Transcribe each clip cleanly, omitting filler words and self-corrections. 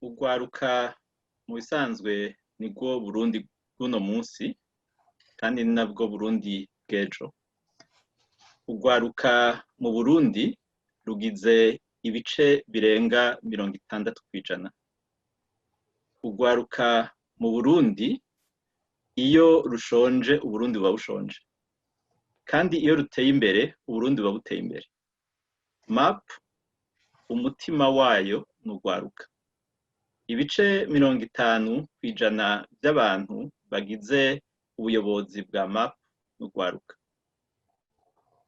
Urwaruka mu bisanzwe nibwo Burundi bw'uno munsi, kandi ni nabwo Burundi bw'ejo. Urwaruka mu Burundi rugize ibice birenga 60%. Urwaruka mu Burundi iyo rushonje, Uburundi buba bushonje, kandi iyo ruteye imbere, Uburundi buba buteye imbere. MAP, umutima wayo ni urwaruka. Ibice 50% by'abantu bagize ubuyobozi bwa MAP n'urwaruka.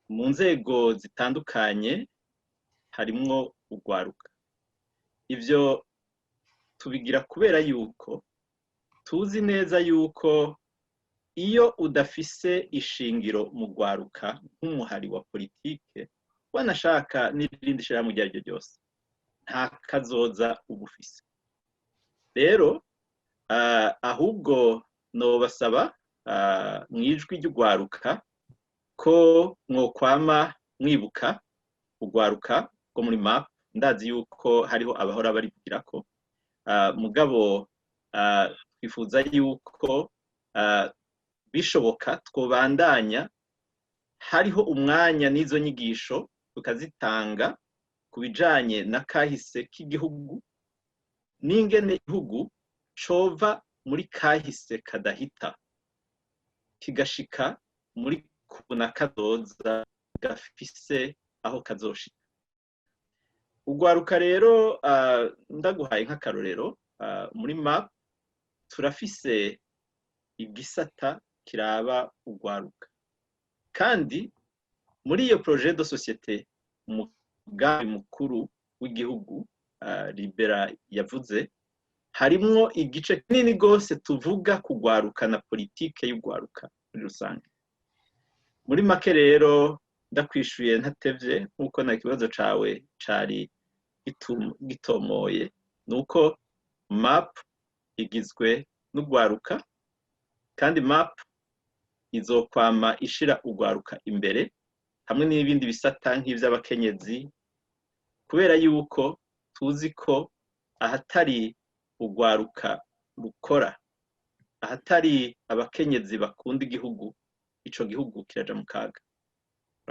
Mu nzego zitandukanye harimwo urwaruka. Ivyo tubigira kubera yuko tuzi neza yuko iyo udafise ishingiro mu rwaruka nk'umuhari wa politike, wanashaka n'irindi shirahamwe iryo ariryo ryose, nta kazoza uba ufise. Rero ahubwo nobasaba mw'ijwi ry'urwaruka ko mwokwama mwibuka urwaruka rwo muri MAP. Ndazi yuko hariho abahora barivugirako, mugabo twifuza yuko bishoboka twobandanya hariho umwanya n'izo nyigisho tukazitanga ku bijanye na kahise k'igihugu n'ingene igihugu cova muri kahise kadahita kigashika muri kubona kazoza gafise aho kazoshika. Urwaruka rero, ndaguhaye nk'akarorero, muri MAP turafise igisata kiraba urwaruka, kandi muri iyo projet de société, umugambi mukuru w'igihugu Libera yavuze, harimwo igice kinini gose tuvuga kugwaruka na politike y'urwaruka muri rusange. Muri make rero, ndakwishuye ntatevye nk'uko na kibazo cawe cari gitomoye, nuko MAP igizwe n'urwaruka, kandi MAP izokwama ishira urwaruka imbere hamwe n'ibindi bisata nk'ivy'abakenyezi, kubera yuko tuzi ko ahatari urwaruka rukora, ahatari abakenyezi bakunda igihugu, ico gihugu kiraja mu kaga.